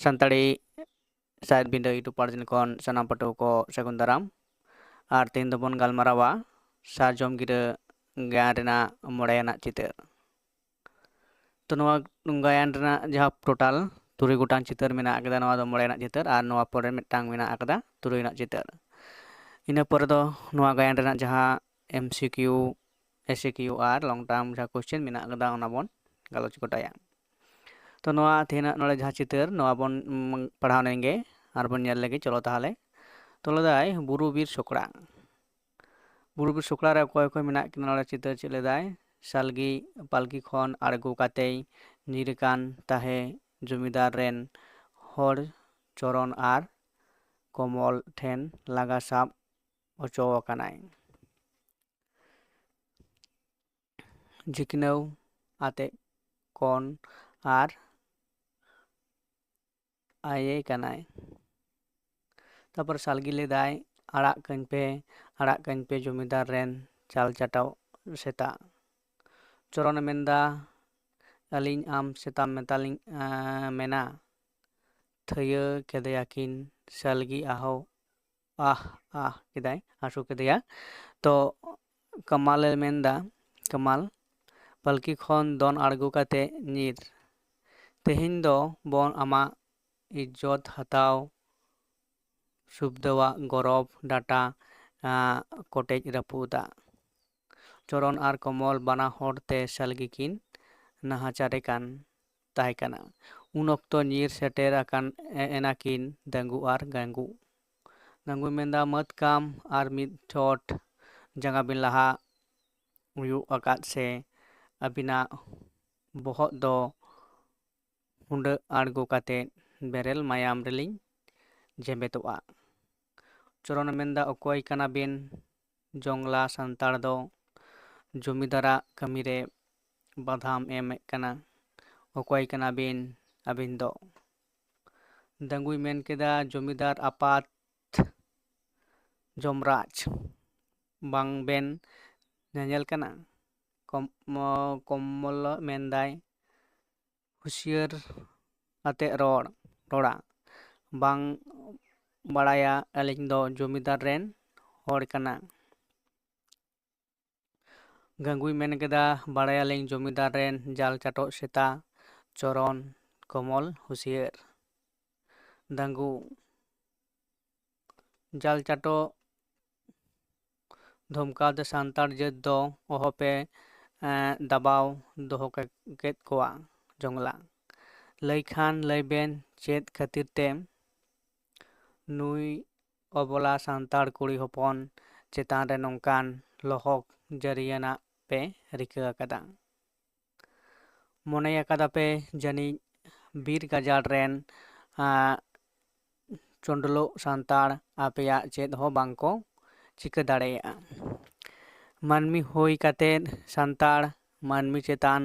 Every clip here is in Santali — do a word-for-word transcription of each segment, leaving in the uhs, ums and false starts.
ᱥᱟᱱᱛᱟᱲᱤ ᱥᱟᱶᱦᱮᱫ ᱵᱤᱸᱰᱟᱹ YouTube ᱯᱟᱨᱡᱚᱱ ᱠᱷᱚᱱ ᱥᱟᱱᱟᱢ ᱯᱟᱹᱴᱷᱩᱣᱟᱹ ᱠᱚ ᱥᱟᱹᱜᱩᱱ ᱫᱟᱨᱟᱢ᱾ ᱟᱨ ᱛᱮᱦᱮᱧ ᱫᱚᱵᱚᱱ ᱜᱟᱞᱢᱟᱨᱟᱣᱟ ᱥᱟᱨᱡᱚᱢ ᱜᱤᱨᱟᱹ ᱜᱟᱭᱟᱱ ᱨᱮᱱᱟᱜ ᱢᱚᱬᱮ ᱟᱱᱟᱜ ᱪᱤᱛᱟᱹᱨ᱾ ᱛᱚ ᱱᱚᱣᱟ ᱜᱟᱭᱟᱱ ᱨᱮᱱᱟᱜ ᱡᱟᱦᱟᱸ ᱴᱳᱴᱟᱞ ᱛᱩᱨᱩᱭ ᱜᱚᱴᱟᱝ ᱪᱤᱛᱟᱹᱨ ᱢᱮᱱᱟᱜ ᱟᱠᱟᱫᱟ, ᱱᱚᱣᱟ ᱫᱚ ᱢᱚᱬᱮ ᱟᱱᱟᱜ ᱪᱤᱛᱟᱹᱨ, ᱟᱨ ᱱᱚᱣᱟ ᱯᱚᱨᱮ ᱢᱤᱫᱴᱟᱝ ᱢᱮᱱᱟᱜ ᱟᱠᱟᱫᱟ ᱛᱩᱨᱩᱭ ᱟᱱᱟᱜ ᱪᱤᱛᱟᱹᱨ᱾ ᱤᱱᱟᱹ ᱯᱚᱨᱮ ᱫᱚ ᱱᱚᱣᱟ ᱜᱟᱭᱟᱱ ᱨᱮᱱᱟᱜ ᱡᱟᱦᱟᱸ MCQ, SAQ ᱟᱨ ᱞᱚᱝ ᱴᱟᱨᱢ ᱡᱟᱦᱟᱸ ᱠᱚᱥᱪᱮᱱ ᱢᱮᱱᱟᱜ ᱟᱠᱟᱫᱟ, ᱚᱱᱟ ᱵᱚᱱ ᱜᱟᱞᱚᱪ ᱜᱚᱴᱟᱭᱟ᱾ ᱛᱚ ᱱᱚᱣᱟ ᱛᱮᱦᱮᱧᱟᱜ ᱱᱚᱰᱮ ᱡᱟᱦᱟᱸ ᱪᱤᱛᱟᱹᱨ, ᱱᱚᱣᱟ ᱵᱚᱱ ᱯᱟᱲᱦᱟᱣ ᱞᱮᱱᱜᱮ ᱟᱨ ᱵᱚᱱ ᱧᱮᱞ ᱞᱮᱜᱮ᱾ ᱪᱚᱞᱚ ᱛᱟᱦᱚᱞᱮ᱾ ᱛᱚ ᱞᱟᱹᱭᱫᱟᱭ ᱵᱩᱨᱩ ᱵᱤᱨ ᱥᱚᱠᱲᱟ᱾ ᱵᱩᱨᱩ ᱵᱤᱨ ᱥᱚᱠᱲᱟ ᱨᱮ ᱚᱠᱚᱭ ᱚᱠᱚᱭ ᱢᱮᱱᱟᱜ ᱠᱤᱱᱟ ᱱᱚᱰᱮ ᱪᱤᱛᱟᱹᱨ ᱪᱮᱫ ᱞᱟᱹᱭᱫᱟᱭ? ᱥᱟᱞᱜᱤ ᱯᱟᱞᱠᱤ ᱠᱷᱚᱱ ᱟᱬᱜᱚ ᱠᱟᱛᱮᱭ ᱧᱤᱨ ᱟᱠᱟᱱ ᱛᱟᱦᱮᱸ ᱡᱚᱢᱤᱫᱟᱨ ᱨᱮᱱ ᱦᱚᱲ ᱪᱚᱨᱚᱱ ᱟᱨ ᱠᱚᱢᱚᱞ ᱴᱷᱮᱱ ᱞᱟᱜᱟ ᱥᱟᱵ ᱚᱪᱚ ᱟᱠᱟᱱᱟᱭ᱾ ᱡᱷᱤᱠᱱᱟᱹᱣ ᱟᱛᱮ ᱠᱚᱱ ᱟᱨ ᱟᱭᱮ ᱠᱟᱱᱟᱭ᱾ ᱛᱟᱨᱯᱚᱨ ᱥᱟᱞᱜᱤ ᱞᱟᱹᱭᱫᱟᱭ, ᱟᱲᱟᱜ ᱠᱟᱹᱧ ᱯᱮ, ᱟᱲᱟᱜ ᱠᱟᱹᱧ ᱯᱮ ᱡᱚᱢᱤᱫᱟᱨ ᱨᱮᱱ ᱪᱟᱞ ᱪᱟᱴᱟᱣ ᱥᱮᱛᱟ᱾ ᱪᱚᱨᱚᱱᱮ ᱢᱮᱱᱫᱟ, ᱟᱹᱞᱤᱧ ᱟᱢ ᱥᱮᱛᱟᱢ ᱢᱮᱛᱟᱞᱤᱧ ᱢᱮᱱᱟ᱾ ᱛᱷᱟᱹᱭᱟᱹ ᱠᱮᱫᱮᱭᱟᱠᱤᱱ᱾ ᱥᱟᱞᱜᱤ ᱟᱦᱚ ᱟᱦ ᱟᱦ ᱠᱮᱫᱟᱭ, ᱦᱟᱹᱥᱩ ᱠᱮᱫᱮᱭᱟ᱾ ᱛᱚ ᱠᱟᱢᱟᱞᱮ ᱢᱮᱱᱫᱟ, ᱠᱟᱢᱟᱞ, ᱯᱟᱞᱠᱤ ᱠᱷᱚᱱ ᱫᱚᱱ ᱟᱬᱜᱚ ᱠᱟᱛᱮ ᱧᱤᱨ᱾ ᱛᱮᱦᱮᱧ ᱫᱚ ᱵᱚᱱ ᱟᱢᱟᱜ ᱤᱡᱽᱡᱚᱛ ᱦᱟᱛᱟᱣ, ᱥᱩᱵᱫᱟᱣᱟᱜ ᱜᱚᱨᱚᱵ ᱰᱟᱴᱟ ᱠᱚᱴᱮᱡ ᱨᱟᱹᱯᱩᱫᱟ᱾ ᱪᱚᱨᱚᱱ ᱟᱨ ᱠᱚᱢᱚᱞ ᱵᱟᱱᱟ ᱦᱚᱲ ᱛᱮ ᱥᱟᱞᱜᱤ ᱠᱤᱱ ᱱᱟᱦᱟᱪᱟᱨᱮ ᱠᱟᱱ ᱛᱟᱦᱮᱸ ᱠᱟᱱᱟ᱾ ᱩᱱ ᱚᱠᱛᱚ ᱧᱤᱨ ᱥᱮᱴᱮᱨ ᱟᱠᱟᱱ ᱮᱱᱟᱠᱤᱱ ᱫᱟᱹᱝᱜᱩ ᱟᱨ ᱜᱟᱹᱝᱜᱩ᱾ ᱜᱟᱹᱝᱜᱩᱭ ᱢᱮᱱᱫᱟ, ᱢᱟᱹᱛ ᱠᱟᱢ ᱟᱨ ᱢᱤᱫ ᱪᱷᱚᱴ ᱡᱟᱸᱜᱟ ᱵᱤᱱ ᱞᱟᱦᱟ ᱦᱩᱭᱩᱜ ᱟᱠᱟᱫ ᱥᱮ ᱟᱹᱵᱤᱱᱟᱜ ᱵᱚᱦᱚᱜ ᱫᱚ ᱦᱩᱸᱰᱟᱹ ᱟᱬᱜᱚ ᱠᱟᱛᱮ ᱵᱮᱨᱮᱞ ᱢᱟᱭᱟᱢ ᱨᱮᱞᱤᱧ ᱡᱮᱵᱮᱛᱚᱜᱼᱟ᱾ ᱪᱚᱨᱚᱱᱮ ᱢᱮᱱᱫᱟ, ᱚᱠᱚᱭ ᱠᱟᱱᱟ ᱵᱤᱱ? ᱡᱚᱝᱞᱟ ᱥᱟᱱᱛᱟᱲ ᱫᱚ ᱡᱚᱢᱤᱫᱟᱨᱟᱜ ᱠᱟᱹᱢᱤᱨᱮ ᱵᱟᱫᱷᱟᱢ ᱮᱢᱮᱫ ᱠᱟᱱᱟ᱾ ᱚᱠᱚᱭ ᱠᱟᱱᱟ ᱵᱤᱱ ᱟᱹᱵᱤᱱ ᱫᱚ? ᱫᱟᱹᱝᱜᱩᱭ ᱢᱮᱱ ᱠᱮᱫᱟ, ᱡᱚᱢᱤᱫᱟᱨ ᱟᱯᱟᱛ ᱡᱚᱢᱨᱟᱡᱽ ᱵᱟᱝ ᱵᱮᱱ ᱧᱮᱧᱮᱞ ᱠᱟᱱᱟ? ᱠᱚᱢ-, ᱠᱚᱢᱚᱞ ᱢᱮᱱᱫᱟᱭ, ᱦᱩᱥᱤᱭᱟᱹᱨ ᱟᱛᱮ ᱨᱚᱲ᱾ ᱨᱚᱲᱟ᱾ ᱵᱟᱝ ᱵᱟᱲᱟᱭᱟ, ᱟᱹᱞᱤᱧ ᱫᱚ ᱡᱚᱢᱤᱫᱟᱨ ᱨᱮᱱ ᱦᱚᱲ ᱠᱟᱱᱟ᱾ ᱜᱟᱹᱝᱜᱩᱭ ᱢᱮᱱ ᱠᱮᱫᱟ, ᱵᱟᱲᱟᱭᱟᱞᱤᱧ ᱡᱚᱢᱤᱫᱟᱨ ᱨᱮᱱ ᱡᱟᱞ ᱪᱟᱴᱚᱜ ᱥᱮᱛᱟ, ᱪᱚᱨᱚᱱ, ᱠᱚᱢᱚᱞ, ᱦᱩᱥᱤᱭᱟᱹᱨ᱾ ᱫᱟᱹᱝᱜᱩ, ᱡᱟᱞ ᱪᱟᱴᱚᱜ ᱫᱷᱚᱢᱠᱟᱣ ᱛᱮ ᱥᱟᱱᱛᱟᱲ ᱡᱟᱹᱛ ᱫᱚ ᱚᱦᱚᱯᱮ, ᱮᱸ, ᱫᱟᱵᱟᱣ ᱫᱚᱦᱚ ᱠᱮ-, ᱠᱮᱫ ᱠᱚᱣᱟ ᱡᱚᱝᱞᱟ᱾ ᱞᱟᱹᱭ ᱠᱷᱟᱱ ᱞᱟᱹᱭ ᱵᱮᱱ, ᱪᱮᱫ ᱠᱷᱟᱹᱛᱤᱨ ᱛᱮ ᱱᱩᱭ ᱚᱵᱚᱞᱟ ᱥᱟᱱᱛᱟᱲ ᱠᱩᱲᱤ ᱦᱚᱯᱚᱱ ᱪᱮᱛᱟᱱ ᱨᱮ ᱱᱚᱝᱠᱟᱱ ᱞᱚᱦᱚᱠ ᱡᱟᱹᱨᱤᱭᱟᱱᱟᱜ ᱯᱮ ᱨᱤᱠᱟᱹ ᱟᱠᱟᱫᱟ? ᱢᱚᱱᱮ ᱟᱠᱟᱫᱟ ᱯᱮ ᱡᱟᱹᱱᱤᱡ ᱵᱤᱨ ᱜᱟᱡᱟᱲ ᱨᱮᱱ, ᱟᱸ, ᱪᱚᱸᱰᱞᱚᱜ ᱥᱟᱱᱛᱟᱲ ᱟᱯᱮᱭᱟᱜ ᱪᱮᱫ ᱦᱚᱸ ᱵᱟᱝ ᱠᱚ ᱪᱤᱠᱟᱹ ᱫᱟᱲᱮᱭᱟᱜᱼᱟ᱾ ᱢᱟᱹᱱᱢᱤ ᱦᱩᱭ ᱠᱟᱛᱮ ᱥᱟᱱᱛᱟᱲ ᱢᱟᱹᱱᱢᱤ ᱪᱮᱛᱟᱱ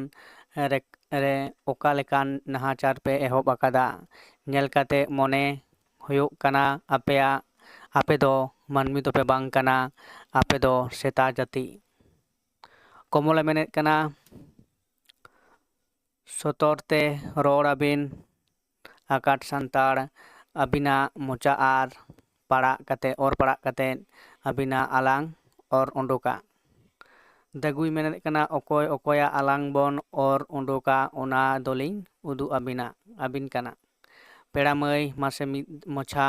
ᱨᱮ, ᱨᱮ ᱚᱠᱟ ᱞᱮᱠᱟᱱ ᱱᱟᱦᱟᱪᱟᱨ ᱯᱮ ᱮᱦᱚᱵ ᱟᱠᱟᱫᱟ? ᱧᱮᱞ ᱠᱟᱛᱮ ᱢᱚᱱᱮ ᱦᱩᱭᱩᱜ ᱠᱟᱱᱟ ᱟᱯᱮᱭᱟᱜ, ᱟᱯᱮ ᱫᱚ ᱢᱟᱹᱱᱢᱤ ᱫᱚᱯᱮ ᱵᱟᱝ ᱠᱟᱱᱟ, ᱟᱯᱮ ᱫᱚ ᱥᱮᱛᱟ ᱡᱟᱹᱛᱤ᱾ ᱠᱚᱢᱚᱞᱮ ᱢᱮᱱᱮᱫ ᱠᱟᱱᱟ, ᱥᱚᱛᱚᱨ ᱛᱮ ᱨᱚᱲ ᱟᱹᱵᱤᱱ, ᱟᱠᱟᱴ ᱥᱟᱱᱛᱟᱲ ᱟᱹᱵᱤᱱᱟᱜ ᱢᱚᱪᱟ ᱟᱨ ᱯᱟᱲᱟᱜ ᱠᱟᱛᱮ, ᱚᱨ ᱯᱟᱲᱟᱜ ᱠᱟᱛᱮ ᱟᱹᱵᱤᱱᱟᱜ ᱟᱞᱟᱝ ᱚᱨ ᱩᱰᱩᱠᱟ᱾ ᱫᱟᱹᱜᱩᱭ ᱢᱮᱱᱮᱫ ᱠᱟᱱᱟ, ᱚᱠᱚᱭ ᱚᱠᱚᱭᱟᱜ ᱟᱞᱟᱝ ᱵᱚᱱ ᱚᱨ ᱩᱰᱩᱠᱟ, ᱚᱱᱟ ᱫᱚᱞᱤᱧ ᱩᱫᱩᱜ ᱟᱹᱵᱤᱱᱟ, ᱟᱹᱵᱤᱱ ᱠᱟᱱᱟ᱾ ᱯᱮᱲᱟ ᱢᱟᱹᱭ, ᱢᱟᱥᱮ ᱢᱤᱫ ᱢᱚᱪᱷᱟ,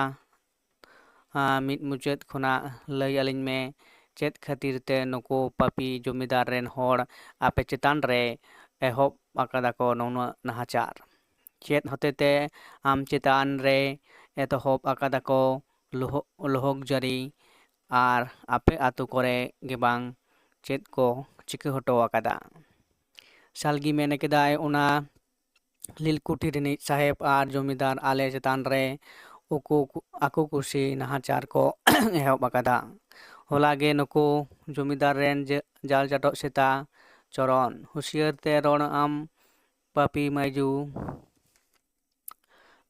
ᱟᱸ, ᱢᱤᱫ ᱢᱩᱪᱟᱹᱫ ᱠᱷᱚᱱᱟᱜ ᱞᱟᱹᱭ ᱟᱹᱞᱤᱧ ᱢᱮ, ᱪᱮᱫ ᱠᱷᱟᱹᱛᱤᱨ ᱛᱮ ᱱᱩᱠᱩ ᱯᱟᱹᱯᱤ ᱡᱚᱢᱤᱫᱟᱨ ᱨᱮᱱ ᱦᱚᱲ ᱟᱯᱮ ᱪᱮᱛᱟᱱ ᱨᱮ ᱮᱦᱚᱵ ᱟᱠᱟᱫᱟ ᱠᱚ ᱱᱩᱱᱟᱹᱜ ᱱᱟᱦᱟᱪᱟᱨ? ᱪᱮᱫ ᱦᱚᱛᱮᱛᱮ ᱟᱢ ᱪᱮᱛᱟᱱ ᱨᱮ ᱮᱛᱚᱦᱚᱵ ᱟᱠᱟᱫᱟ ᱠᱚ ᱞᱚᱦᱚ-, ᱞᱚᱦᱚᱠ ᱡᱟᱹᱨᱤ, ᱟᱨ ᱟᱯᱮ ᱟᱛᱳ ᱠᱚᱨᱮ ᱜᱮ ᱵᱟᱝ ᱪᱮᱫ ᱠᱚ ᱪᱤᱠᱟᱹ ᱦᱚᱴᱚ ᱟᱠᱟᱫᱟ? ᱥᱟᱞᱜᱤ ᱢᱮᱱ ᱠᱮᱫᱟᱭ, ᱚᱱᱟ ᱞᱤᱞᱠᱩᱴᱷᱤ ᱨᱤᱱᱤᱡ ᱥᱟᱦᱮᱵᱽ ᱟᱨ ᱡᱚᱢᱤᱫᱟᱨ ᱟᱞᱮ ᱪᱮᱛᱟᱱ ᱨᱮ ᱩᱠᱩ, ᱟᱠᱚ ᱠᱩᱥᱤ ᱱᱟᱦᱟᱪᱟᱨ ᱠᱚ ᱮᱦᱚᱵ ᱟᱠᱟᱫᱟ᱾ ᱦᱚᱞᱟ ᱜᱮ ᱱᱩᱠᱩ ᱡᱚᱢᱤᱫᱟᱨ ᱨᱮᱱ ᱡᱮ-, ᱡᱟᱞ ᱪᱟᱴᱚᱜ ᱥᱮᱛᱟ ᱪᱚᱨᱚᱱ ᱦᱩᱥᱤᱭᱟᱹᱨ ᱛᱮ ᱨᱚᱲ ᱟᱢ ᱯᱟᱹᱯᱤ ᱢᱟᱹᱭᱡᱩ᱾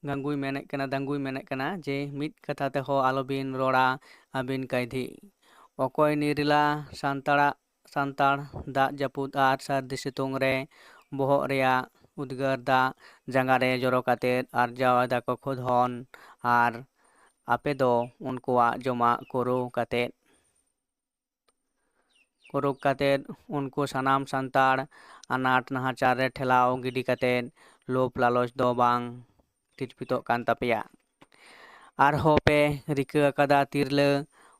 ᱜᱟᱝᱜᱩᱭ ᱢᱮᱱᱮᱫ ᱠᱟᱱᱟ, ᱫᱟᱝᱜᱩᱭ ᱢᱮᱱᱮᱫ ᱠᱟᱱᱟ ᱡᱮ ᱢᱤᱫ ᱠᱟᱛᱷᱟ ᱛᱮᱦᱚᱸ ᱟᱞᱚᱵᱤᱱ ᱨᱚᱲᱟ ᱟᱹᱵᱤᱱ ᱠᱟᱭᱫᱷᱤ᱾ ᱚᱠᱚᱭ ᱱᱤᱨᱞᱟ ᱥᱟᱱᱛᱟᱲᱟᱜ, ᱥᱟᱱᱛᱟᱲ ᱫᱟᱜ ᱡᱟᱹᱯᱩᱫ ᱟᱨ ᱥᱟᱹᱨᱫᱤ ᱥᱤᱛᱩᱝ ᱨᱮ ᱵᱚᱦᱚᱜ ᱨᱮᱭᱟᱜ ᱩᱫᱽᱜᱟᱹᱨ ᱫᱟᱜ ᱡᱟᱸᱜᱟ ᱨᱮ ᱡᱚᱨᱚ ᱠᱟᱛᱮᱫ ᱟᱨᱡᱟᱣ ᱮᱫᱟ ᱠᱚ ᱠᱷᱚᱫᱷᱚᱱ, ᱟᱨ ᱟᱯᱮ ᱫᱚ ᱩᱱᱠᱩᱣᱟᱜ ᱡᱚᱢᱟᱜ ᱠᱩᱨᱩ ᱠᱟᱛᱮᱫ, ᱠᱩᱨᱩ ᱠᱟᱛᱮᱫ ᱩᱱᱠᱩ ᱥᱟᱱᱟᱢ ᱥᱟᱱᱛᱟᱲ ᱟᱱᱟᱴ ᱱᱟᱦᱟᱪᱟᱨ ᱨᱮ ᱴᱷᱮᱞᱟᱣ ᱜᱤᱰᱤ ᱠᱟᱛᱮᱫ ᱞᱳᱵᱷ ᱞᱟᱞᱚᱪ ᱫᱚ ᱵᱟᱝ ᱛᱤᱨᱯᱤᱛᱚᱜ ᱠᱟᱱ ᱛᱟᱯᱮᱭᱟ᱾ ᱟᱨᱦᱚᱸ ᱯᱮ ᱨᱤᱠᱟᱹ ᱟᱠᱟᱫᱟ ᱛᱤᱨᱞᱟᱹ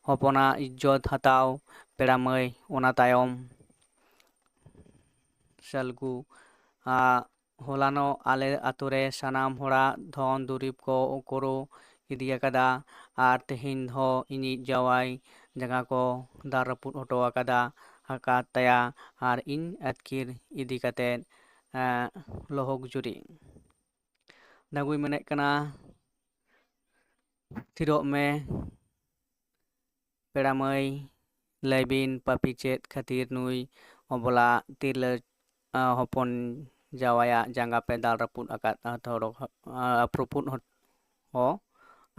ᱦᱚᱯᱚᱱᱟᱜ ᱤᱡᱽᱡᱚᱛ ᱦᱟᱛᱟᱣ, ᱯᱮᱲᱟ ᱢᱟᱹᱭ, ᱚᱱᱟ ᱛᱟᱭᱚᱢ ᱥᱟᱞᱜᱩ, ᱟ, ᱦᱚᱞᱟᱱᱚᱜ ᱟᱞᱮ ᱟᱛᱳ ᱨᱮ ᱥᱟᱱᱟᱢ ᱦᱚᱲᱟᱜ ᱫᱷᱚᱱ ᱫᱩᱨᱤᱵᱽ ᱠᱚ ᱠᱳᱨᱳ ᱤᱫᱤ ᱟᱠᱟᱫᱟ, ᱟᱨ ᱛᱮᱦᱮᱧ ᱦᱚᱸ ᱤᱧᱤᱡ ᱡᱟᱶᱟᱭ ᱡᱟᱸᱜᱟ ᱠᱚ ᱫᱟᱞ ᱨᱟᱹᱯᱩᱫ ᱦᱚᱴᱚ ᱟᱠᱟᱫᱟ, ᱟᱠᱟᱫ ᱛᱟᱭᱟ, ᱟᱨ ᱤᱧ ᱟᱹᱛᱠᱤᱨ ᱤᱫᱤ ᱠᱟᱛᱮᱫ, ᱮᱸ, ᱞᱚᱦᱚᱠ ᱡᱩᱨᱤ᱾ ᱫᱟᱸᱜᱩᱭ ᱢᱮᱱᱮᱫ ᱠᱟᱱᱟ, ᱛᱷᱤᱨᱚᱜ ᱢᱮ ᱯᱮᱲᱟ ᱢᱟᱹᱭ, ᱞᱟᱹᱭ ᱵᱤᱱ ᱯᱟᱹᱯᱤ ᱪᱮᱫ ᱠᱷᱟᱹᱛᱤᱨ ᱱᱩᱭ ᱚᱵᱚᱞᱟ ᱛᱤᱨᱞᱟᱹ, ᱟ, ᱦᱚᱯᱚᱱ ᱡᱟᱶᱟᱭᱟᱜ ᱡᱟᱸᱜᱟ ᱯᱮ ᱫᱟᱞ ᱨᱟᱹᱯᱩᱫ ᱟᱠᱟᱫ, ᱟ, ᱛᱷᱚᱲᱚ-, ᱟ, ᱨᱟᱹᱯᱩᱫ ᱦᱚ-, ᱦᱚ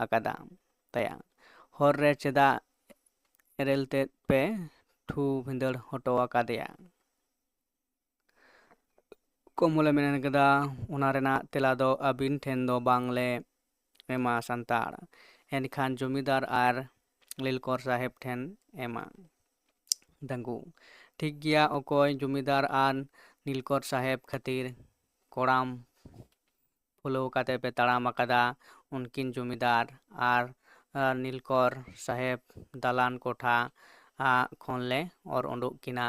ᱟᱠᱟᱫᱟ ᱛᱟᱭᱟ? ᱦᱚᱨ ᱨᱮ ᱪᱮᱫᱟᱜ ᱮᱨᱮᱞ ᱛᱮᱫ ᱯᱮ ᱴᱷᱩ ᱵᱷᱤᱸᱫᱟᱹᱲ ᱦᱚᱴᱚ ᱟᱠᱟᱫᱮᱭᱟ? ᱠᱚᱢᱚᱞᱮ ᱢᱮᱱ ᱠᱮᱫᱟ, ᱚᱱᱟ ᱨᱮᱱᱟᱜ ᱛᱮᱞᱟ ᱫᱚ ᱟᱹᱵᱤᱱ ᱴᱷᱮᱱ ᱫᱚ ᱵᱟᱝᱞᱮ ᱮᱢᱟ ᱥᱟᱱᱛᱟᱲ, ᱮᱱᱠᱷᱟᱱ ᱡᱚᱢᱤᱫᱟᱨ ᱟᱨ ᱞᱤᱞᱠᱚᱨ ᱥᱟᱦᱮᱵᱽ ᱴᱷᱮᱱ ᱮᱢᱟ᱾ ᱫᱟᱸᱜᱩ, ᱴᱷᱤᱠ ᱜᱮᱭᱟ, ᱚᱠᱚᱭ ᱡᱚᱢᱤᱫᱟᱨ ᱟᱨ ᱱᱤᱞᱠᱚᱨ ᱥᱟᱦᱮᱵᱽ ᱠᱷᱟᱹᱛᱤᱨ ᱠᱚᱲᱟᱢ ᱯᱷᱩᱞᱟᱹᱣ ᱠᱟᱛᱮ ᱯᱮ ᱛᱟᱲᱟᱢ ᱟᱠᱟᱫᱟ, ᱩᱱᱠᱤᱱ ᱡᱚᱢᱤᱫᱟᱨ ᱟᱨ, ᱟᱨ ᱱᱤᱞᱠᱚᱨ ᱥᱟᱦᱮᱵᱽ ᱫᱟᱞᱟᱱ ᱠᱚᱴᱷᱟ, ᱟ, ᱠᱷᱚᱱ ᱞᱮ ᱚᱨ ᱩᱰᱩᱠ ᱠᱤᱱᱟ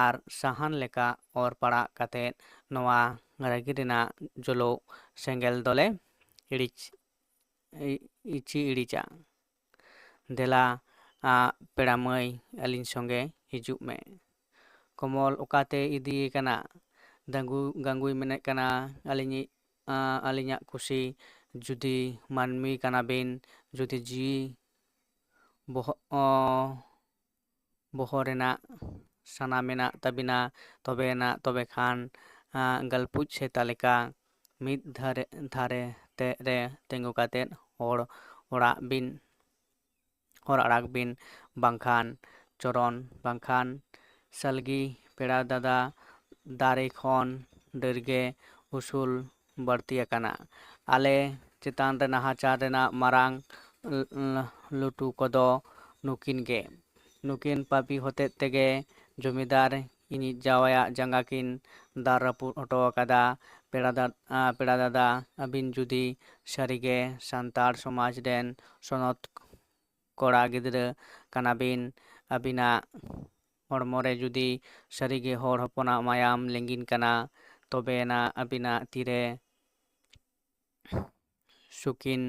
ᱟᱨ ᱥᱟᱦᱟᱱ ᱞᱮᱠᱟ ᱚᱨ ᱯᱟᱲᱟᱜ ᱠᱟᱛᱮ ᱱᱚᱣᱟ ᱨᱟᱹᱜᱤ ᱨᱮᱱᱟᱜ ᱡᱚᱞᱚ ᱥᱮᱸᱜᱮᱞ ᱫᱚᱞᱮ ᱤᱲᱤᱡ, ᱤ-, ᱤᱪᱤ ᱤᱲᱤᱡᱟ᱾ ᱫᱮᱞᱟ, ᱟ, ᱯᱮᱲᱟ ᱢᱟᱹᱭ, ᱟᱹᱞᱤᱧ ᱥᱚᱸᱜᱮ ᱦᱤᱡᱩᱜ ᱢᱮ᱾ ᱠᱚᱢᱚᱞ, ᱚᱠᱟᱛᱮ ᱤᱫᱤᱭᱮ ᱠᱟᱱᱟ? ᱫᱟᱸᱜᱩ-, ᱜᱟᱝᱜᱩᱭ ᱢᱮᱱᱮᱫ ᱠᱟᱱᱟ, ᱟᱹᱞᱤᱧᱤᱡ, ᱟ, ᱟᱹᱞᱤᱧᱟᱜ ᱠᱩᱥᱤ, ᱡᱩᱫᱤ ᱢᱟᱹᱱᱢᱤ ᱠᱟᱱᱟᱵᱤᱱ, ᱡᱩᱫᱤ ᱡᱤᱣᱤ ᱵᱚᱦᱚᱜ, ᱚ, ᱵᱚᱦᱚᱜ ᱨᱮᱱᱟᱜ ᱥᱟᱱᱟ ᱢᱮᱱᱟᱜ ᱛᱟᱵᱤᱱᱟ, ᱛᱚᱵᱮ ᱟᱱᱟᱜ, ᱛᱚᱵᱮ ᱠᱷᱟᱱ, ᱟ, ᱜᱟᱞᱯᱩᱡ ᱥᱮᱛᱟ ᱞᱮᱠᱟ ᱢᱤᱫ ᱫᱷᱟᱨᱮ, ᱫᱷᱟᱨᱮ ᱛᱮ ᱨᱮ ᱛᱤᱸᱜᱩ ᱠᱟᱛᱮᱫ ᱦᱚᱲ ᱚᱲᱟᱜ ᱵᱤᱱ, ᱦᱚᱨ ᱟᱲᱟᱜ ᱵᱤᱱ, ᱵᱟᱝᱠᱷᱟᱱ ᱪᱚᱨᱚᱱ, ᱵᱟᱝᱠᱷᱟᱱ ᱥᱟᱞᱜᱤ ᱯᱮᱲᱟ ᱫᱟᱫᱟ ᱫᱟᱨᱮ ᱠᱷᱚᱱ ᱰᱷᱮᱨ ᱜᱮ ᱩᱥᱩᱞ ᱵᱟᱹᱲᱛᱤ ᱟᱠᱟᱱᱟ᱾ ᱟᱞᱮ ᱪᱮᱛᱟᱱ ᱨᱮ ᱱᱟᱦᱟᱪᱟᱨ ᱨᱮᱱᱟᱜ ᱢᱟᱨᱟᱝ ᱞ-, ᱞ-, ᱞᱩᱴᱩ ᱠᱚᱫᱚ ᱱᱩᱠᱤᱱ ᱜᱮ᱾ ᱱᱩᱠᱤᱱ ᱯᱟᱹᱯᱤ ᱦᱚᱛᱮᱡ ᱛᱮᱜᱮ ᱡᱚᱢᱤᱫᱟᱨ ᱤᱧᱤᱡ ᱡᱟᱶᱟᱭᱟᱜ ᱡᱟᱸᱜᱟ ᱠᱤᱱ ᱫᱟᱨ ᱨᱟᱹᱯᱩᱫ ᱦᱚᱴᱚ ᱟᱠᱟᱫᱟ᱾ ᱯᱮᱲᱟ ᱫᱟ-, ᱟ, ᱯᱮᱲᱟ ᱫᱟᱫᱟ, ᱟᱹᱵᱤᱱ ᱡᱩᱫᱤ ᱥᱟᱹᱨᱤᱜᱮ ᱥᱟᱱᱛᱟᱲ ᱥᱚᱢᱟᱡᱽ ᱨᱮᱱ ᱥᱚᱱᱚᱛ ᱠᱚᱲᱟ ᱜᱤᱫᱽᱨᱟᱹ ᱠᱟᱱᱟᱵᱤᱱ, ᱟᱹᱵᱤᱱᱟᱜ ᱦᱚᱲᱢᱚ ᱨᱮ ᱡᱩᱫᱤ ᱥᱟᱹᱨᱤᱜᱮ ᱦᱚᱲ ᱦᱚᱯᱚᱱᱟᱜ ᱢᱟᱭᱟᱢ ᱞᱤᱸᱜᱤᱱ ᱠᱟᱱᱟ, ᱛᱚᱵᱮᱭᱟᱱᱟᱜ ᱟᱹᱵᱤᱱᱟᱜ ᱛᱤᱨᱮ ᱥᱩᱠᱤᱱ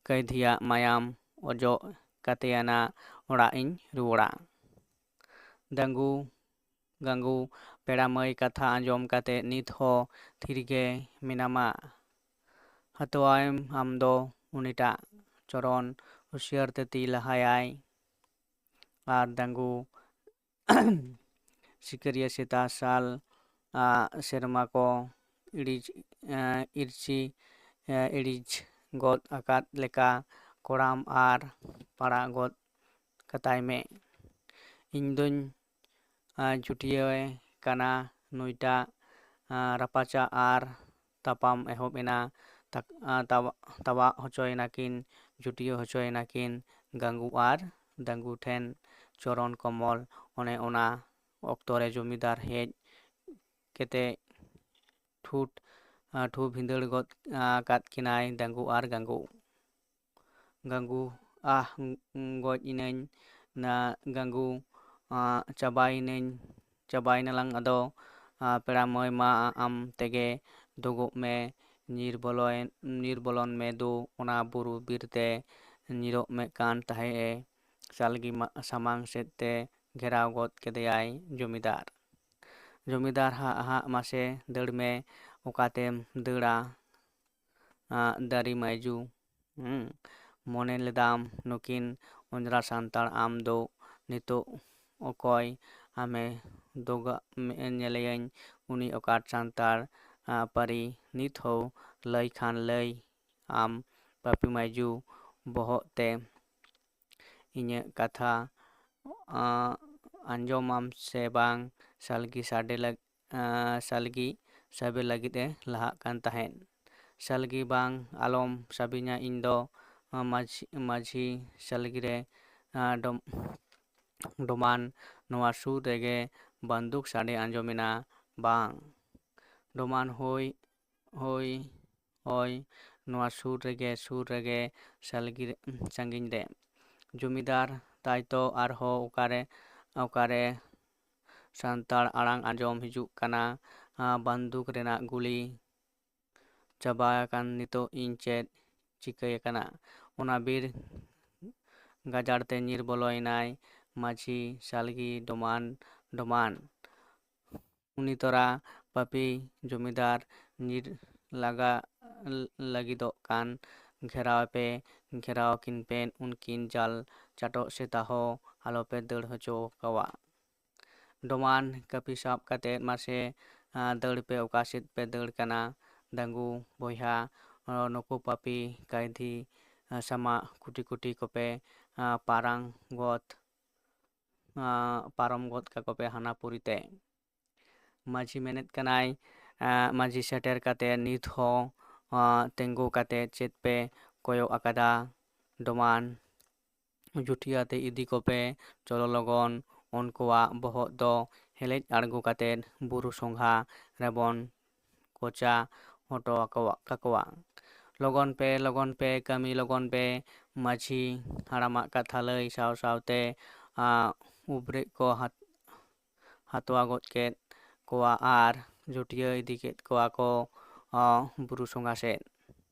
ᱠᱟᱹᱭᱫᱷᱤᱭᱟᱜ ᱢᱟᱭᱟᱢ ᱚᱡᱚᱜ ᱠᱟᱛᱮᱭᱟᱱᱟᱜ ᱚᱲᱟᱜ ᱤᱧ ᱨᱩᱣᱟᱹᱲᱟ᱾ ᱫᱟᱹᱝᱜᱩ, ᱜᱟᱹᱝᱜᱩ, ᱯᱮᱲᱟ ᱢᱟᱹᱭ ᱠᱟᱛᱷᱟ ᱟᱸᱡᱚᱢ ᱠᱟᱛᱮ ᱱᱤᱛ ᱦᱚᱸ ᱛᱷᱤᱨ ᱜᱮ ᱢᱮᱱᱟᱢᱟ᱾ ᱦᱟᱛᱣᱟᱭᱮᱢ ᱟᱢ ᱫᱚ ᱩᱱᱤᱴᱟᱜ ᱪᱚᱨᱚᱱ ᱦᱩᱥᱤᱭᱟᱹᱨ ᱛᱮ ᱛᱤ ᱞᱟᱦᱟᱭᱟᱭ᱾ ᱟᱨ ᱫᱟᱹᱝᱜᱩ ᱥᱤᱠᱟᱹᱨᱤᱭᱟᱹ ᱥᱮᱛᱟ ᱥᱟᱞ, ᱟ, ᱥᱮᱨᱢᱟ ᱠᱚ ᱤᱲᱤᱡ, ᱮ, ᱤᱨᱪᱤ, ᱮ, ᱤᱲᱤᱡ ᱜᱚᱫ ᱟᱠᱟᱫ ᱞᱮᱠᱟ ᱠᱚᱲᱟᱢ ᱟᱨ ᱯᱟᱲᱟᱜ ᱜᱚᱫ ᱠᱟᱛᱟᱭ ᱢᱮ᱾ ᱤᱧ ᱫᱚᱧ, ᱟ, ᱡᱩᱴᱤᱭᱟᱹᱣᱮ ᱠᱟᱱᱟ ᱱᱩᱭᱴᱟᱜ, ᱟ, ᱨᱟᱯᱟᱪᱟᱜ ᱟᱨ ᱛᱟᱯᱟᱢ ᱮᱦᱚᱵ ᱮᱱᱟ᱾ ᱛᱟᱠ-, ᱟ, ᱛᱟᱣᱟ-, ᱛᱟᱣᱟᱜ ᱦᱚᱪᱚᱭᱮᱱᱟ ᱠᱤᱱ, ᱡᱩᱴᱤᱭᱟᱹᱣ ᱦᱚᱪᱚᱭᱮᱱᱟ ᱠᱤᱱ ᱜᱟᱝᱜᱩ ᱟᱨ ᱫᱟᱝᱜᱩ ᱴᱷᱮᱱ ᱪᱚᱨᱚᱱ ᱠᱚᱢᱚᱞ᱾ ᱚᱱᱮ ᱚᱱᱟ ᱚᱠᱛᱚ ᱨᱮ ᱡᱚᱢᱤᱫᱟᱨ ᱦᱮᱡ ᱠᱟᱛᱮ ᱴᱷᱩᱴ, ᱟ, ᱴᱷᱩ ᱵᱷᱤᱸᱫᱟᱹᱲ ᱜᱚᱫ, ᱟ, ᱠᱟᱫ ᱠᱤᱱᱟᱭ ᱫᱟᱝᱜᱩ ᱟᱨ ᱜᱟᱝᱜᱩ᱾ ᱜᱟᱝᱜᱩ, ᱟᱦ, ᱜᱚᱡ ᱤᱱᱟᱹᱧ ᱱᱟ ᱜᱟᱝᱜᱩ, ᱟ, ᱪᱟᱵᱟᱭᱤᱱᱟᱹᱧ, ᱪᱟᱵᱟᱭᱤᱱᱟᱞᱟᱝ ᱟᱫᱚ, ᱟ, ᱯᱮᱲᱟ ᱢᱟᱹᱭ ᱢᱟ ᱟᱢ ᱛᱮᱜᱮ ᱫᱩᱜᱚᱜ ᱢᱮ, ᱧᱤᱨ ᱵᱚᱞᱚᱭᱮᱱ, ᱧᱤᱨ ᱵᱚᱞᱚᱱ ᱢᱮ ᱫᱩ ᱚᱱᱟ ᱵᱩᱨᱩ ᱵᱤᱨ ᱛᱮ ᱧᱤᱨᱚᱜ ᱢᱮ ᱠᱟᱱ ᱛᱟᱦᱮᱸ ᱮ᱾ ᱥᱟᱞᱜᱤ ᱢᱟ-, ᱥᱟᱢᱟᱝ ᱥᱮᱫ ᱛᱮ ᱜᱷᱮᱨᱟᱣ ᱜᱚᱫ ᱠᱮᱫᱮᱭᱟᱭ ᱡᱚᱢᱤᱫᱟᱨ᱾ ᱡᱚᱢᱤᱫᱟᱨ, ᱦᱟᱜ, ᱦᱟᱜ, ᱢᱟᱥᱮ ᱫᱟᱹᱲ ᱢᱮ, ᱚᱠᱟᱛᱮᱢ ᱫᱟᱹᱲᱟ? ᱟ, ᱫᱟᱨᱤ ᱢᱟᱭᱡᱩ᱾ ᱦᱩᱸ᱾ ᱢᱚᱱᱮ ᱞᱮᱫᱟᱢ ᱱᱩᱠᱤᱱ ᱚᱸᱡᱽᱨᱟ ᱥᱟᱱᱛᱟᱲ ᱟᱢ ᱫᱚ ᱱᱤᱛᱚᱜ ᱚᱠᱚᱭ ᱟᱢᱮ ᱫᱚᱜᱟ ᱢᱮ-, ᱧᱮᱞᱮᱭᱟᱹᱧ ᱩᱱᱤ ᱚᱠᱟᱴ ᱥᱟᱱᱛᱟᱲ, ᱟ, ᱯᱟᱹᱨᱤ ᱱᱤᱛ ᱦᱚᱸ ᱞᱟᱹᱭ ᱠᱷᱟᱱ ᱞᱟᱹᱭ ᱟᱢ ᱯᱟᱹᱯᱤ ᱢᱟᱭᱡᱩ ᱵᱚᱦᱚᱜ ᱛᱮ ᱤᱧᱟᱹᱜ ᱠᱟᱛᱷᱟ, ᱟ, ᱟᱸᱡᱚᱢᱟᱢ ᱥᱮ ᱵᱟᱝ? ᱥᱟᱞᱜᱤ ᱥᱟᱰᱮ ᱞᱟᱹᱜ-, ᱟ, ᱥᱟᱞᱜᱤ ᱥᱟᱵᱮ ᱞᱟᱹᱜᱤᱫ ᱮ ᱞᱟᱦᱟᱜ ᱠᱟᱱ ᱛᱟᱦᱮᱸᱫ᱾ ᱥᱟᱞᱜᱤ, ᱵᱟᱝ, ᱟᱞᱚᱢ ᱥᱟᱵᱤᱧᱟ, ᱤᱧ ᱫᱚ ᱢᱟᱹᱡᱷᱤ, ᱢᱟᱹᱡᱷᱤ ᱥᱟᱞᱜᱤ ᱨᱮ ᱰᱚᱢ-, ᱰᱚᱢᱟᱱ, ᱱᱚᱣᱟ ᱥᱩᱨ ᱨᱮᱜᱮ ᱵᱟᱱᱫᱩᱠ ᱥᱟᱰᱮ ᱟᱸᱡᱚᱢᱮᱱᱟ᱾ ᱵᱟᱝ᱾ ᱰᱚᱢᱟᱱ, ᱦᱳᱭ, ᱦᱳᱭ, ᱦᱳᱭ, ᱱᱚᱣᱟ ᱥᱩᱨ ᱨᱮᱜᱮ, ᱥᱩᱨ ᱨᱮᱜᱮ, ᱥᱟᱞᱜᱤ ᱨᱮ, ᱥᱟᱺᱜᱤᱧ ᱨᱮ᱾ ᱡᱚᱢᱤᱫᱟᱨ, ᱛᱟᱭᱛᱚ ᱟᱨᱦᱚᱸ ᱚᱠᱟᱨᱮ, ᱚᱠᱟᱨᱮ ᱥᱟᱱᱛᱟᱲ ᱟᱲᱟᱝ ᱟᱸᱡᱚᱢ ᱦᱤᱡᱩᱜ ᱠᱟᱱᱟ᱾ ᱵᱟᱱᱫᱩᱠ ᱨᱮᱱᱟᱜ ᱜᱩᱞᱤ ᱪᱟᱵᱟ ᱟᱠᱟᱱ, ᱱᱤᱛᱚᱜ ᱤᱧ ᱪᱮᱫ ᱪᱤᱠᱟᱹᱭ ᱠᱟᱱᱟ? ᱚᱱᱟ ᱵᱤᱨ ᱜᱟᱡᱟᱲ ᱛᱮ ᱧᱤᱨ ᱵᱚᱞᱚᱭᱮᱱᱟᱭ ᱢᱟᱹᱡᱷᱤ ᱥᱟᱞᱜᱤ ᱰᱚᱢᱟᱱ ᱰᱚᱢᱟᱱ᱾ ᱩᱱᱤ ᱛᱚᱨᱟ ᱯᱟᱹᱯᱤ ᱡᱚᱢᱤᱫᱟᱨ ᱧᱤᱨ ᱞᱟᱜᱟ ᱞᱟᱹᱜᱤᱫᱚᱜ ᱠᱟᱱ, ᱜᱷᱮᱨᱟᱣ ᱯᱮ, ᱜᱷᱮᱨᱟᱣ ᱠᱤᱱ ᱯᱮ, ᱩᱱᱠᱤᱱ ᱡᱟᱞ ᱪᱟᱴᱚᱜ ᱥᱮᱛᱟ ᱦᱚᱸ ᱟᱞᱚᱯᱮ ᱫᱟᱹᱲ ᱦᱚᱪᱚ ᱠᱟᱣᱟ᱾ ᱰᱚᱢᱟᱱ, ᱠᱟᱹᱯᱤ ᱥᱟᱵ ᱠᱟᱛᱮ ᱢᱟᱥᱮ, ᱟᱸ, ᱫᱟᱹᱲ ᱯᱮ, ᱚᱠᱟ ᱥᱮᱫ ᱯᱮ ᱫᱟᱹᱲ ᱠᱟᱱᱟ? ᱫᱟᱝᱜᱩ ᱵᱚᱭᱦᱟ, ᱟᱸ, ᱱᱩᱠᱩ ᱯᱟᱯᱤ ᱠᱟᱭᱫᱷᱤ, ᱟᱸ, ᱥᱟᱢᱟᱜ ᱠᱩᱴᱤ ᱠᱩᱴᱤ ᱠᱚᱯᱮ, ᱟᱸ, ᱯᱟᱨᱟᱝ ᱜᱚᱫ, ᱟᱸ, ᱯᱟᱨᱚᱢ ᱜᱚᱫ ᱠᱟᱠᱚ ᱯᱮ ᱦᱟᱱᱟ ᱯᱩᱨᱤ ᱛᱮ᱾ ᱢᱟᱹᱡᱷᱤ ᱢᱮᱱᱮᱫ ᱠᱟᱱᱟᱭ, ᱟᱸ, ᱢᱟᱹᱡᱷᱤ ᱥᱮᱴᱮᱨ ᱠᱟᱛᱮ ᱱᱤᱛ ᱦᱚᱸ, ᱟᱸ, ᱛᱤᱸᱜᱩ ᱠᱟᱛᱮ ᱪᱮᱫ ᱯᱮ ᱠᱚᱭᱚᱜ ᱟᱠᱟᱫᱟ? ᱰᱚᱢᱟᱱ, ᱡᱩᱴᱤᱭᱟᱹ ᱛᱮ ᱤᱫᱤ ᱠᱚᱯᱮ, ᱪᱚᱞᱚ ᱞᱚᱜᱚᱱ, ᱩᱱᱠᱩᱣᱟᱜ ᱵᱚᱦᱚᱜ ᱫᱚ ᱦᱮᱞᱮᱡ ᱟᱬᱜᱚ ᱠᱟᱛᱮ ᱵᱩᱨᱩ ᱥᱚᱸᱜᱷᱟ ᱨᱮᱵᱚᱱ ᱠᱚᱪᱟ ᱦᱚᱴᱚ ᱟᱠᱚᱣᱟ, ᱠᱟᱠᱚᱣᱟ᱾ ᱞᱚᱜᱚᱱ ᱯᱮ, ᱞᱚᱜᱚᱱ ᱯᱮ, ᱠᱟᱹᱢᱤ ᱞᱚᱜᱚᱱ ᱯᱮ᱾ ᱢᱟᱹᱡᱷᱤ ᱦᱟᱲᱟᱢᱟᱜ ᱠᱟᱛᱷᱟ ᱞᱟᱹᱭ ᱥᱟᱶ ᱥᱟᱶᱛᱮ, ᱟᱸ, ᱩᱵᱨᱮᱡ ᱠᱚ ᱦᱟᱛ-, ᱦᱟᱛᱣᱟ ᱜᱚᱫ ᱠᱮᱫ ᱠᱚᱣᱟ ᱟᱨ ᱡᱩᱴᱤᱭᱟᱹ ᱤᱫᱤ ᱠᱮᱫ ᱠᱚᱣᱟ ᱠᱚ, ᱟᱸ, ᱵᱩᱨᱩ ᱥᱚᱸᱜᱷᱟ ᱥᱮᱫ᱾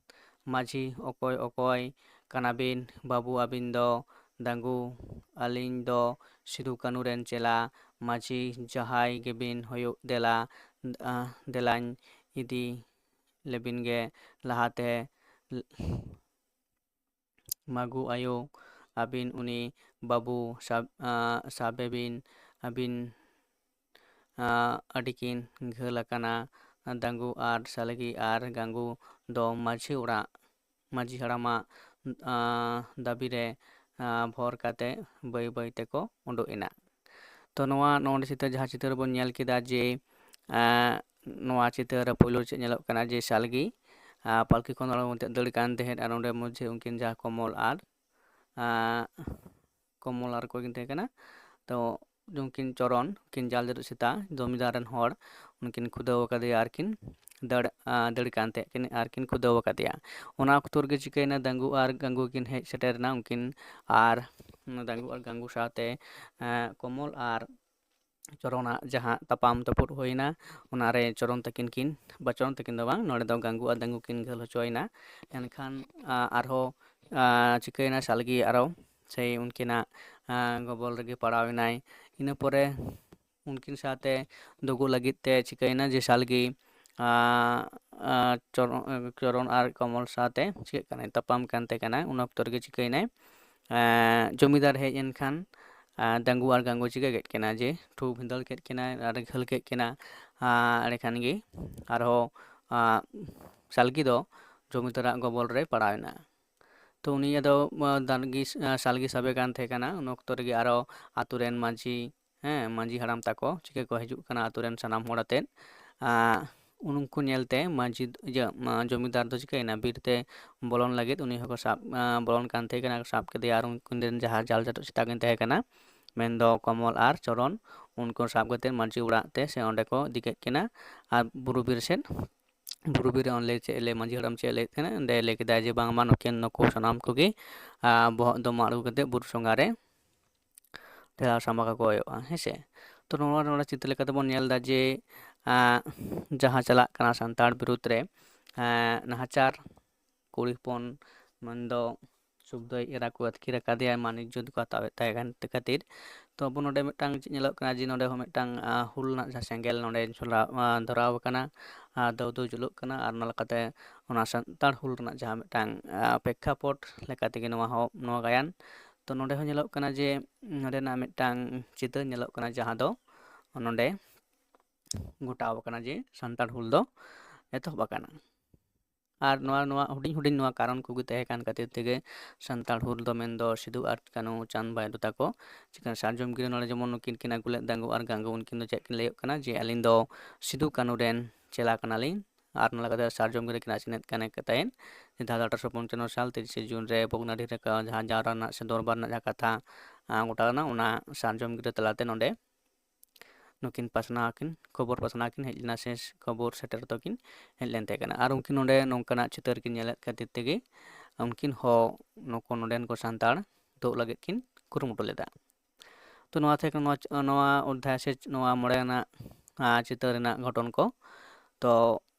ᱢᱟᱹᱡᱷᱤ, ᱚᱠᱚᱭ ᱚᱠᱚᱭ ᱠᱟᱱᱟᱵᱤᱱ ᱵᱟᱹᱵᱩ ᱟᱹᱵᱤᱱ ᱫᱚ? ᱫᱟᱝᱜᱩ, ᱟᱹᱞᱤᱧ ᱫᱚ ᱥᱤᱫᱩ ᱠᱟᱹᱱᱩ ᱨᱮᱱ ᱪᱮᱞᱟ᱾ ᱢᱟᱹᱡᱷᱤ, ᱡᱟᱦᱟᱸᱭ ᱜᱮᱵᱤᱱ ᱦᱩᱭᱩᱜ, ᱫᱮᱞᱟ, ᱟᱸ, ᱫᱮᱞᱟᱧ ᱤᱫᱤ ᱞᱮᱵᱤᱱ ᱜᱮ ᱞᱟᱦᱟᱛᱮ᱾ ᱢᱟᱹᱜᱩ ᱟᱭᱳ, ᱟᱹᱵᱤᱱ ᱩᱱᱤ ᱵᱟᱹᱵᱩ ᱥᱟᱵ-, ᱟᱸ, ᱥᱟᱵᱮ ᱵᱤᱱ, ᱟᱹᱵᱤᱱ, ᱟᱸ, ᱟᱹᱰᱤ ᱠᱤᱱ ᱜᱷᱟᱹᱞ ᱟᱠᱟᱱᱟ᱾ ᱫᱟᱝᱜᱩ ᱟᱨ ᱥᱟᱞᱜᱤ ᱟᱨ ᱜᱟᱝᱜᱩ ᱫᱚ ᱢᱟᱹᱡᱷᱤ ᱚᱲᱟᱜ, ᱢᱟᱹᱡᱷᱤ ᱦᱟᱲᱟᱢᱟᱜ, ᱟᱸ, ᱫᱟᱹᱵᱤ ᱨᱮ, ᱟᱸ, ᱵᱷᱚᱨ ᱠᱟᱛᱮ ᱵᱟᱹᱭ ᱵᱟᱹᱭ ᱛᱮᱠᱚ ᱩᱰᱩᱠ ᱮᱱᱟ᱾ ᱛᱚ, ᱱᱚᱣᱟ ᱱᱚᱰᱮ ᱪᱤᱛᱟᱹᱨ, ᱡᱟᱦᱟᱸ ᱪᱤᱛᱟᱹᱨ ᱵᱚᱱ ᱧᱮᱞ ᱠᱮᱫᱟ ᱡᱮ, ᱟᱸ, ᱱᱚᱣᱟ ᱪᱤᱛᱟᱹᱨ ᱨᱮ ᱯᱳᱭᱞᱳ ᱪᱮᱫ ᱧᱮᱞᱚᱜ ᱠᱟᱱᱟ ᱡᱮ ᱥᱟᱞᱜᱤ ᱟᱨ ᱯᱟᱞᱠᱤ ᱠᱷᱚᱱ ᱟᱬᱜᱚ ᱠᱟᱛᱮ ᱫᱟᱹᱲ ᱠᱟᱱ ᱛᱟᱦᱮᱸᱫ, ᱟᱨ ᱚᱸᱰᱮ ᱢᱚᱫᱽᱫᱷᱮ ᱩᱱᱠᱤᱱ ᱡᱟᱦᱟᱸ ᱠᱚᱢᱚᱞ ᱟᱨ ᱟᱨ ᱠᱚᱢᱚᱞ ᱟᱨ ᱚᱠᱚᱭ ᱠᱤᱱ ᱛᱟᱦᱮᱸ ᱠᱟᱱᱟ, ᱛᱚ ᱩᱱᱠᱤᱱ ᱪᱚᱨᱚᱱ, ᱩᱱᱠᱤᱱ ᱡᱟᱞ ᱡᱟᱹᱨᱩᱫ ᱥᱮᱛᱟ ᱡᱚᱢᱤᱫᱟᱨ ᱨᱮᱱ ᱦᱚᱲ ᱩᱱᱠᱤᱱ ᱠᱷᱩᱫᱟᱹᱣ ᱟᱠᱟᱫᱮᱭᱟ ᱟᱨ ᱠᱤᱱ ᱫᱟᱹᱲ ᱟᱨ ᱠᱤᱱ ᱠᱷᱩᱫᱟᱹᱣ ᱟᱠᱟᱫᱮᱭᱟ᱾ ᱚᱱᱟ ᱚᱠᱛᱚ ᱨᱮᱜᱮ ᱪᱤᱠᱟᱹᱭᱮᱱᱟ, ᱫᱟᱝᱜᱩ ᱟᱨ ᱜᱟᱝᱜᱩ ᱠᱤᱱ ᱦᱮᱡ ᱥᱮᱴᱮᱨ ᱮᱱᱟ᱾ ᱩᱱᱠᱤᱱ ᱟᱨ ᱫᱟᱝᱜᱩ ᱟᱨ ᱜᱟᱝᱜᱩ ᱥᱟᱶᱛᱮ ᱠᱚᱢᱚᱞ ᱟᱨ ᱪᱚᱨᱚᱱᱟᱜ ᱡᱟᱦᱟᱸ ᱛᱟᱯᱟᱢ ᱛᱟᱹᱯᱩᱫ ᱦᱩᱭᱱᱟ, ᱚᱱᱟᱨᱮ ᱪᱚᱨᱚᱱ ᱛᱟᱹᱠᱤᱱ ᱠᱤᱱ, ᱵᱟ ᱪᱚᱨᱚᱱ ᱛᱟᱹᱠᱤᱱ ᱫᱚ ᱵᱟᱝ, ᱱᱚᱰᱮ ᱫᱚ ᱜᱟᱝᱜᱩ ᱟᱨ ᱫᱟᱝᱜᱩ ᱠᱤᱱ ᱜᱷᱟᱹᱞ ᱦᱚᱪᱚᱭᱮᱱᱟ᱾ ᱮᱱᱠᱷᱟᱱ ᱟᱨᱦᱚᱸ ᱪᱤᱠᱟᱹᱭᱮᱱᱟ, ᱥᱟᱞᱜᱤ ᱟᱨᱚ ᱥᱮᱭ ᱩᱱᱠᱤᱱᱟᱜ ᱜᱚᱵᱚᱞ ᱨᱮᱜᱮ ᱯᱟᱲᱟᱣ ᱮᱱᱟᱭ᱾ ᱤᱱᱟᱹ ᱯᱚᱨᱮ ᱩᱱᱠᱤᱱ ᱥᱟᱶᱛᱮ ᱫᱩᱜᱩᱜ ᱞᱟᱹᱜᱤᱫ ᱛᱮ ᱪᱤᱠᱟᱹᱭᱮᱱᱟ ᱡᱮ ᱥᱟᱞᱜᱤ ᱪᱚᱨᱚᱱ ᱟᱨ ᱠᱚᱢᱚᱞ ᱥᱟᱶᱛᱮ ᱪᱤᱠᱟᱹᱜ ᱠᱟᱱᱟᱭ, ᱛᱟᱯᱟᱢ ᱠᱟᱱ ᱛᱟᱦᱮᱸ ᱠᱟᱱᱟ᱾ ᱩᱱ ᱚᱠᱛᱚ ᱨᱮᱜᱮ ᱪᱤᱠᱟᱹᱭᱮᱱᱟᱭ, ᱡᱚᱢᱤᱫᱟᱨ ᱦᱮᱡ ᱮᱱᱠᱷᱟᱱ ᱫᱟᱝᱜᱩ ᱟᱨ ᱜᱟᱝᱜᱩ ᱪᱤᱠᱟᱹ ᱠᱮᱫ ᱠᱤᱱᱟ ᱡᱮ ᱴᱷᱩ ᱵᱷᱤᱸᱫᱟᱹᱲ ᱠᱮᱫ ᱠᱤᱱᱟ ᱟᱨ ᱜᱷᱟᱹᱞ ᱠᱮᱫ ᱠᱤᱱᱟ᱾ ᱮᱸᱰᱮᱠᱷᱟᱱ ᱜᱮ ᱟᱨᱦᱚᱸ ᱥᱟᱞᱜᱤ ᱫᱚ ᱡᱚᱢᱤᱫᱟᱨᱟᱜ ᱜᱚᱵᱚᱞ ᱨᱮ ᱯᱟᱲᱟᱣ ᱮᱱᱟ᱾ ᱛᱚ ᱩᱱᱤ ᱟᱫᱚ ᱫᱟᱨᱜᱤ ᱥᱟᱞᱜᱤ ᱥᱟᱵᱮ ᱠᱟᱱ ᱛᱟᱦᱮᱸ ᱠᱟᱱᱟ᱾ ᱩᱱ ᱚᱠᱛᱚ ᱨᱮᱜᱮ ᱟᱨᱚ ᱟᱛᱳ ᱨᱮᱱ ᱢᱟᱹᱡᱷᱤ, ᱦᱮᱸ, ᱢᱟᱹᱡᱷᱤ ᱦᱟᱲᱟᱢ ᱛᱟᱠᱚ ᱪᱤᱠᱟᱹ ᱠᱚ ᱦᱤᱡᱩᱜ ᱠᱟᱱᱟ ᱟᱛᱳ ᱨᱮᱱ ᱥᱟᱱᱟᱢ ᱦᱚᱲ ᱟᱛᱮᱫ᱾ ᱩᱱᱠᱩ ᱧᱮᱞᱛᱮ ᱢᱟᱹᱡᱷᱤ, ᱤᱭᱟᱹ, ᱡᱚᱢᱤᱫᱟᱨ ᱫᱚ ᱪᱤᱠᱟᱹᱭᱮᱱᱟ, ᱵᱤᱨ ᱛᱮ ᱵᱚᱞᱚᱱ ᱞᱟᱹᱜᱤᱫ ᱩᱱᱤ ᱦᱚᱸᱠᱚ ᱥᱟᱵ ᱵᱚᱞᱚᱱ ᱠᱟᱱ ᱛᱟᱦᱮᱸ ᱠᱟᱱᱟ, ᱥᱟᱵ ᱠᱮᱫᱮᱭᱟ᱾ ᱟᱨ ᱩᱱᱠᱤᱱ ᱨᱮᱱ ᱡᱟᱦᱟᱸ ᱡᱟᱞ ᱡᱟᱹᱨᱩᱫ ᱥᱮᱛᱟ ᱠᱤᱱ ᱛᱟᱦᱮᱸ ᱠᱟᱱᱟ, ᱢᱮᱱᱫᱚ ᱠᱚᱢᱚᱞ ᱟᱨ ᱪᱚᱨᱚᱱ, ᱩᱱᱠᱩ ᱥᱟᱵ ᱠᱟᱛᱮᱫ ᱢᱟᱹᱡᱷᱤ ᱚᱲᱟᱜ ᱛᱮ ᱥᱮ ᱚᱸᱰᱮ ᱠᱚ ᱤᱫᱤ ᱠᱮᱫ ᱠᱤᱱᱟ᱾ ᱟᱨ ᱵᱩᱨᱩ ᱵᱤᱨ ᱥᱮᱫ, ᱵᱩᱨᱩ ᱵᱤᱨ ᱨᱮ ᱚᱸᱰᱮ ᱪᱮᱫ ᱞᱟᱹᱭ, ᱢᱟᱹᱡᱷᱤ ᱦᱟᱲᱟᱢ ᱪᱮᱫ ᱞᱟᱹᱭᱮᱫ ᱛᱟᱦᱮᱱᱟ, ᱚᱸᱰᱮ ᱞᱟᱹᱭ ᱠᱮᱫᱟᱭ ᱡᱮ ᱵᱟᱝᱢᱟ ᱱᱩᱠᱤᱱ, ᱱᱩᱠᱩ ᱥᱟᱱᱟᱢ ᱠᱚᱜᱮ ᱵᱚᱦᱚᱜ ᱫᱚ ᱢᱟᱜ ᱟᱹᱜᱩ ᱠᱟᱛᱮᱫ ᱵᱩᱨᱩ ᱥᱚᱸᱜᱷᱟ ᱨᱮ ᱴᱷᱮᱞᱟᱣ ᱥᱟᱢᱵᱟ ᱠᱟᱠᱚ ᱦᱩᱭᱩᱜᱼᱟ, ᱦᱮᱸ ᱥᱮ᱾ ᱛᱚ ᱱᱚᱣᱟ, ᱱᱚᱣᱟ ᱪᱤᱛᱟᱹᱨ ᱞᱮᱠᱟ ᱛᱮᱵᱚᱱ ᱧᱮᱞ ᱮᱫᱟ ᱡᱮ ᱡᱟᱦᱟᱸ ᱪᱟᱞᱟᱜ ᱠᱟᱱᱟ ᱥᱟᱱᱛᱟᱲ ᱵᱤᱨᱩᱫᱽ ᱨᱮ ᱱᱟᱦᱟᱪᱟᱨ, ᱠᱩᱲᱤ ᱦᱚᱯᱚᱱ ᱢᱮᱱᱫᱚ ᱥᱩᱠᱫᱟᱹᱭ ᱮᱨᱟ ᱠᱚ ᱟᱹᱛᱠᱤᱨ ᱟᱠᱟᱫᱮᱭᱟ, ᱢᱟᱹᱱᱤᱠ ᱡᱩᱫᱽ ᱠᱚ ᱦᱟᱛᱟᱣᱮᱫ ᱛᱟᱦᱮᱸ ᱠᱟᱱ ᱠᱷᱟᱹᱛᱤᱨ᱾ ᱛᱚ ᱟᱵᱚ ᱱᱚᱰᱮ ᱢᱤᱫᱴᱟᱝ ᱪᱮᱫ ᱧᱮᱞᱚᱜ ᱠᱟᱱᱟ ᱡᱮ ᱱᱚᱰᱮ ᱦᱚᱸ ᱢᱤᱫᱴᱟᱝ ᱦᱩᱞ ᱨᱮᱱᱟᱜ ᱡᱟᱦᱟᱸ ᱥᱮᱸᱜᱮᱞ ᱱᱚᱰᱮ ᱡᱷᱚᱞᱟ ᱫᱷᱚᱨᱟᱣ ᱟᱠᱟᱱᱟ, ᱫᱟᱹᱣ ᱫᱟᱹᱣ ᱡᱩᱞᱩᱜ ᱠᱟᱱᱟ᱾ ᱟᱨ ᱚᱱᱟ ᱞᱮᱠᱟᱛᱮ ᱚᱱᱟ ᱥᱟᱱᱛᱟᱲ ᱦᱩᱞ ᱨᱮᱱᱟᱜ ᱡᱟᱦᱟᱸ ᱢᱤᱫᱴᱟᱝ ᱯᱨᱮᱠᱠᱷᱟᱯᱚᱴ ᱞᱮᱠᱟ ᱛᱮᱜᱮ ᱱᱚᱣᱟ ᱦᱚᱸ, ᱱᱚᱣᱟ ᱜᱟᱭᱟᱱ᱾ ᱛᱚ ᱱᱚᱰᱮ ᱦᱚᱸ ᱧᱮᱞᱚᱜ ᱠᱟᱱᱟ ᱡᱮ ᱱᱚᱰᱮᱱᱟᱜ ᱢᱤᱫᱴᱟᱝ ᱪᱤᱛᱟᱹᱨ ᱧᱮᱞᱚᱜ ᱠᱟᱱᱟ ᱡᱟᱦᱟᱸ ᱫᱚ ᱱᱚᱰᱮ ᱜᱚᱴᱟᱣ ᱟᱠᱟᱱᱟ ᱡᱮ ᱥᱟᱱᱛᱟᱲ ᱦᱩᱞ ᱫᱚ ᱮᱛᱚᱦᱚᱵ ᱟᱠᱟᱱᱟ᱾ ᱟᱨ ᱱᱚᱣᱟ ᱱᱚᱣᱟ ᱦᱩᱰᱤᱧ ᱦᱩᱰᱤᱧ ᱱᱚᱣᱟ ᱠᱟᱨᱚᱱ ᱠᱚᱜᱮ ᱛᱟᱦᱮᱸ ᱠᱟᱱ ᱠᱷᱟᱹᱛᱤᱨ ᱛᱮᱜᱮ ᱥᱟᱱᱛᱟᱲ ᱦᱩᱞ ᱫᱚ ᱢᱮᱱᱫᱚ ᱥᱤᱫᱩ ᱟᱨ ᱠᱟᱹᱱᱦᱩ, ᱪᱟᱸᱫᱽ ᱵᱷᱟᱭᱨᱳ ᱛᱟᱠᱚ ᱪᱤᱠᱟᱹ ᱥᱟᱨᱡᱚᱢ ᱜᱤᱨᱟᱹ ᱱᱚᱰᱮ ᱡᱮᱢᱚᱱ ᱱᱩᱠᱤᱱ ᱠᱤᱱ ᱟᱹᱜᱩ ᱞᱮᱫ ᱫᱟᱸᱜᱩ ᱟᱨ ᱜᱟᱸᱜᱩ, ᱩᱱᱠᱤᱱ ᱫᱚ ᱪᱮᱫ ᱠᱤᱱ ᱞᱟᱹᱭᱚᱜ ᱠᱟᱱᱟ ᱡᱮ ᱟᱹᱞᱤᱧ ᱫᱚ ᱥᱤᱫᱩ ᱠᱟᱹᱱᱦᱩ ᱨᱮᱱ ᱪᱮᱞᱟ ᱠᱟᱱᱟᱞᱤᱧ᱾ ᱟᱨ ᱚᱱᱟ ᱞᱮᱠᱟᱛᱮ ᱥᱟᱨᱡᱚᱢ ᱜᱤᱨᱟᱹ ᱠᱤᱱ ᱟᱥᱮᱱᱮᱫ ᱠᱟᱱ ᱛᱟᱦᱮᱸᱫ᱾ ᱡᱟᱦᱟᱸ ᱫᱚ ᱟᱴᱷᱨᱚᱥᱚ ᱯᱚᱧᱪᱟᱱᱱᱚ ᱥᱟᱞ ᱛᱤᱨᱤᱥᱮ ᱡᱩᱱ ᱨᱮ ᱵᱷᱚᱜᱽᱱᱟᱰᱤ ᱨᱮ ᱡᱟᱦᱟᱸ ᱡᱟᱣᱨᱟ ᱨᱮᱱᱟᱜ ᱥᱮ ᱫᱚᱨᱵᱟᱨ ᱨᱮᱱᱟᱜ ᱡᱟᱦᱟᱸ ᱠᱟᱛᱷᱟ ᱜᱚᱴᱟ ᱞᱮᱱᱟ, ᱚᱱᱟ ᱥᱟᱨᱡᱚᱢ ᱜᱤᱨᱟᱹ ᱛᱟᱞᱟᱛᱮ ᱱᱚᱰᱮ ᱱᱩᱠᱤᱱ ᱯᱟᱥᱱᱟᱣ ᱠᱤᱱ ᱠᱷᱚᱵᱚᱨ ᱯᱟᱥᱱᱟᱣ ᱠᱤᱱ ᱦᱮᱡ ᱞᱮᱱᱟ ᱥᱮ ᱠᱷᱚᱵᱚᱨ ᱥᱮᱴᱮᱨ ᱦᱚᱴᱚ ᱠᱤᱱ ᱦᱮᱡ ᱞᱮᱱ ᱛᱟᱦᱮᱸ ᱠᱟᱱᱟ᱾ ᱟᱨ ᱩᱱᱠᱤᱱ ᱱᱚᱰᱮ ᱱᱚᱝᱠᱟᱱᱟᱜ ᱪᱤᱛᱟᱹᱨ ᱠᱤᱱ ᱧᱮᱞᱮᱫ ᱠᱷᱟᱹᱛᱤᱨ ᱛᱮᱜᱮ ᱩᱱᱠᱤᱱ ᱦᱚᱸ ᱱᱩᱠᱩ ᱱᱚᱰᱮᱱ ᱠᱚ ᱥᱟᱱᱛᱟᱲ ᱛᱩᱫ ᱞᱟᱹᱜᱤᱫ ᱠᱤᱱ ᱠᱩᱨᱩᱢᱩᱴᱩ ᱞᱮᱫᱟ᱾ ᱛᱚ ᱱᱚᱣᱟ ᱛᱟᱦᱮᱸ ᱠᱟᱱᱟ ᱱᱚᱣᱟ ᱱᱚᱣᱟ ᱚᱫᱽᱫᱷᱟᱭ ᱥᱮ ᱱᱚᱣᱟ ᱢᱚᱬᱮ ᱨᱮᱱᱟᱜ ᱪᱤᱛᱟᱹᱨ ᱨᱮᱱᱟᱜ ᱜᱷᱚᱴᱚᱱ ᱠᱚ᱾ ᱛᱚ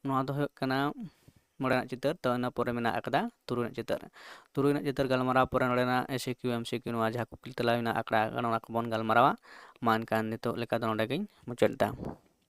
ᱱᱚᱣᱟ ᱫᱚ ᱦᱩᱭᱩᱜ ᱠᱟᱱᱟ ᱢᱚᱬᱮ ᱨᱮᱱᱟᱜ ᱪᱤᱛᱟᱹᱨ᱾ ᱛᱚ ᱤᱱᱟᱹ ᱯᱚᱨᱮ ᱢᱮᱱᱟᱜ ᱟᱠᱟᱫᱟ ᱛᱩᱨᱩᱭ ᱨᱮᱱᱟᱜ ᱪᱤᱛᱟᱹᱨ᱾ ᱛᱩᱨᱩᱭ ᱨᱮᱱᱟᱜ ᱪᱤᱛᱟᱹᱨ ᱜᱟᱞᱢᱟᱨᱟᱣ ᱯᱚᱨᱮ ᱱᱚᱰᱮᱱᱟᱜ ᱮᱥ ᱠᱤᱭᱩ ᱮᱢ ᱥᱤ ᱠᱤᱭᱩ ᱱᱚᱣᱟ ᱡᱟᱦᱟᱸ ᱠᱩᱠᱞᱤ ᱛᱮᱞᱟ ᱢᱮᱱᱟᱜ ᱟᱠᱟᱫᱟ, ᱚᱱᱟ ᱠᱚᱵᱚᱱ ᱜᱟᱞᱢᱟᱨᱟᱣᱟ᱾ ᱢᱟ ᱮᱱᱠᱷᱟᱱ ᱱᱤᱛᱚᱜ ᱞᱮᱠᱟ ᱫᱚ ᱱᱚᱰᱮ ᱜᱤᱧ ᱢᱩᱪᱟᱹᱫ ᱮᱫᱟ᱾